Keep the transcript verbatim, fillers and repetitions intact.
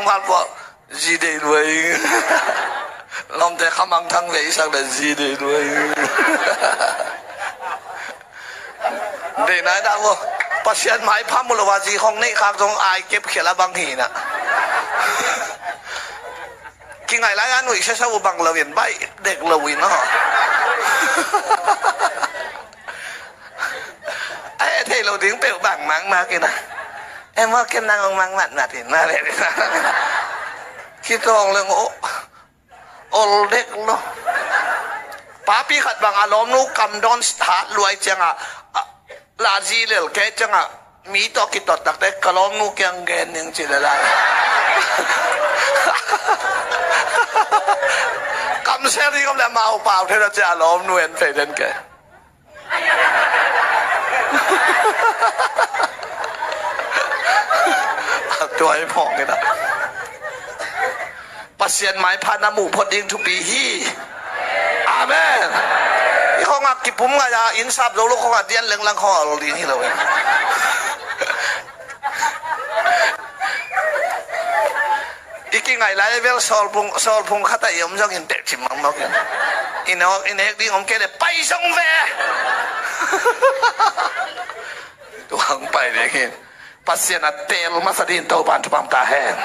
Mal pua, zi dei luai. Lawmte khamang thang vei sak le zi dei luai. Dei nai dah maw. Pasian maipha mu lo a zi khong neih khak zong ai kep khial a bang hi na. Kingai lai a nuih sesa uh bang lo in baih dek lo in aw. Ai thei lo ding peuh bang mang mak in a. Em aw ken nang ong mang mat mat in na le. Kitawng leng aw. Ol dek lo. Papi khat bang a lawmnu kam dawn hat luai ciangah, a, lazi lel kei ciangah mi tawh kitot takte ka lawmnu kiang gen ning ci le lai. Kamsel ding om le amau pau thei lo ci a lawmnu en phei den ke. A tuai phawng in a. Pasian maipha na muh phot ding thupi hi. Amen. I khong a kipum ngai a inn sap zo lo khong a dian lenglang khong a ol ding hi lo e. I kingai lai vel sawlphung, sawlphung khat a i om zongin beh cim mangmawk in. I nawk, i nek ding om kei le pai zong ve. Tuang pai ding in. Pasian a tel masa ding Topan thupam ta hen.